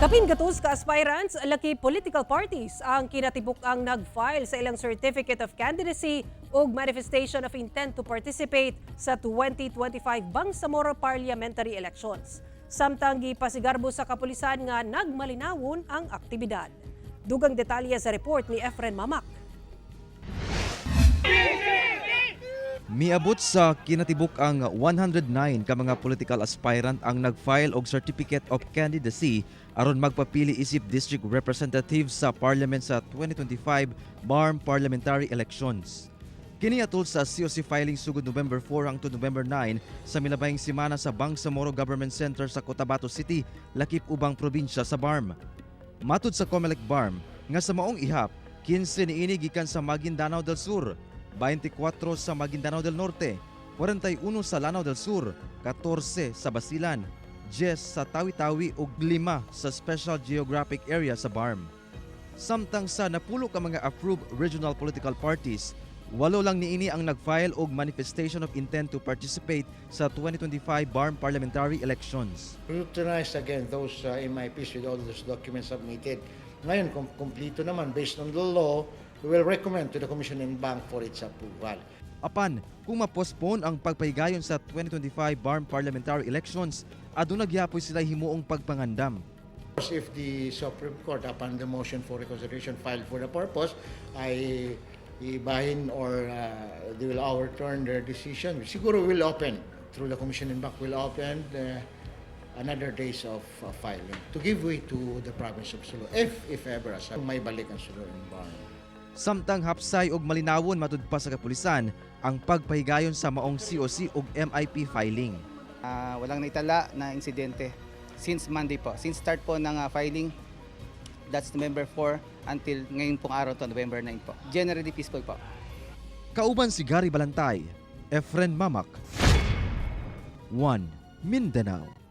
Kapin gatos ka aspirants, laki political parties ang kinatibuk-ang nag-file sa ilang Certificate of Candidacy ug Manifestation of Intent to Participate sa 2025 Bangsamoro Parliamentary Elections. Samtang gipasigarbo sa kapulisan nga nagmalinawon ang aktibidad. Dugang detalye sa report ni Efren Mamak. Miabot sa kinatibuk ang 109 ka mga political aspirant ang nag-file og Certificate of Candidacy aron magpapili isip district representative sa parliament sa 2025 BARMM parliamentary elections. Kini atol sa COC filing sugod November 4 hangtod November 9 sa milabayng semana sa Bangsamoro Government Center sa Cotabato City, lakip ubang probinsya sa BARMM. Matud sa COMELEC BARMM nga sa maong ihap, 15 niini gikan sa Maguindanao del Sur, 24 sa Maguindanao del Norte, 41 sa Lanao del Sur, 14 sa Basilan, 10 sa Tawi-Tawi ug 5 sa Special Geographic Area sa BARMM. Samtang sa napulo ka mga approved regional political parties, walo lang niini ang nag-file og manifestation of intent to participate sa 2025 BARMM parliamentary elections. Scrutinize again those MIPs with all those documents submitted. Ngayon, kung kumplito naman based on the law, we will recommend to the Commission en Banc for its approval. Apan, kung ma-postpone ang pagpahigayon sa 2025 BARMM parliamentary elections, aduna gyapoy sila himuong pagpangandam. If the Supreme Court, upon the motion for reconsideration filed for the purpose, ay ibahin or they will overturn their decision, siguro will open, through the Commission en Banc, will open another days of filing to give way to the province of Sulu, if ever, as may balik ang Sulu and BARMM. Samtang hapsay og malinawon matud pa sa kapulisan ang pagpahigayon sa maong COC ug MIP filing. Walang naitala na insidente since Monday po. Since start po ng filing, that's November 4 until ngayon pong araw to, November 9 po. Generally peaceful po. Kauban si Gary Balantay, Efren Mamak, 1 Mindanao.